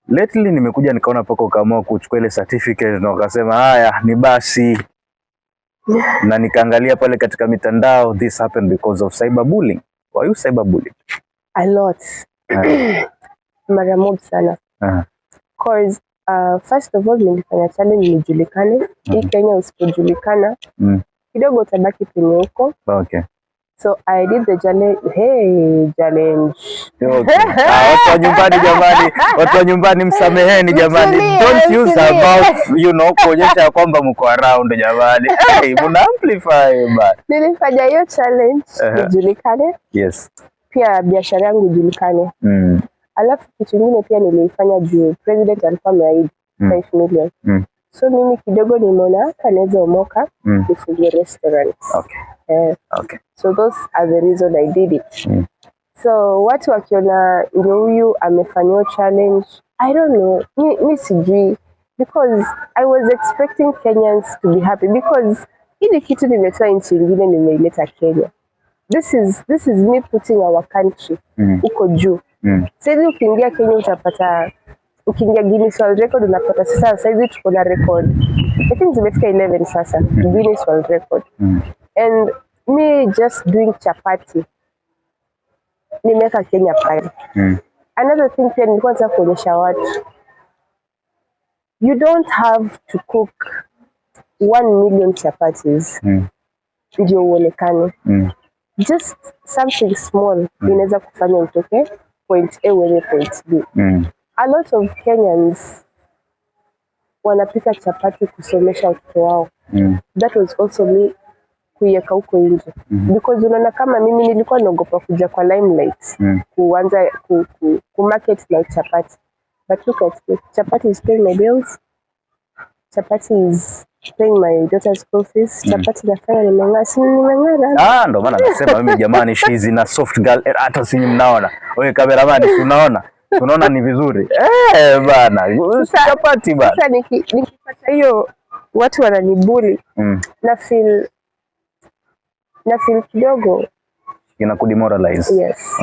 Lately nimekuja nikaona paka ukaamua kuchukua ile certificate na ukasema haya ni basi, na nikaangalia pale katika mitandao, this happened because of cyberbullying. Were you cyberbullied? A lot. Mara mob sana. 'Cause first of all nilifanya challenge nijulikane. Hii Kenya usipojulikana kidogo utabaki penye huko. So I did the challenge. Hey, challenge. Okay. Ah, watu wa nyumbani jamani, watu wa nyumbani msameheni jamani. Mtulie, Don't use her mtulie. mouth kuonyesha ya kwamba mko around jamani. Hey, mna amplify bana. Nilifanya hiyo challenge nijulikane, pia biashara yangu ijulikane. Alafu kitu ingine pia nilifanya juu president alikuwa ameahidi 5 million. So mimi kidogo nimeona hapa naweza omoka nifungue restaurant. Eh, so those are the reason I did it. So watu wakiona ndio huyu amefanyiwa challenge, I don't know, mi sijui, because I was expecting Kenyans to be happy, because hili kitu nimetoa nchi ingine nimeileta Kenya. This is me putting our country huko juu. Saizi ukiingia Kenya utapata, ukiingia Guinness World Record unapata sasa saizi tuko na record. I think zimefika 11 sasa, Guinness World Record. And me just doing chapati nimeweka Kenya pale. Another thing pia nilikuwa nataka kuonyesha watu, you don't have to cook 1 million chapatis ndio uonekane. Just something small inaweza kufanya utoke point A uende point B. A lot of Kenyans wanapika chapati kusomesha watoto wao. That was also me kuiweka huko nje because unaona kama mimi nilikuwa naogopa kuja kwa limelight kuanza ku market my chapati, but look at me, chapati is paying my bills, chapati is paying my daughter's school fees, chapati nafanya nimeng'ara, si nimeng'ara? Ah, ndo maana nasema mimi jamani, she's in a soft girl. Eh, hata sinyi mnaona. Wewe cameraman, si unaona? Unaona ni vizuri. Eh, bana. Chapati bana. Sasa nikipata hiyo watu wananibully, na feel kidogo Inakudemoralize. Yes. Ah.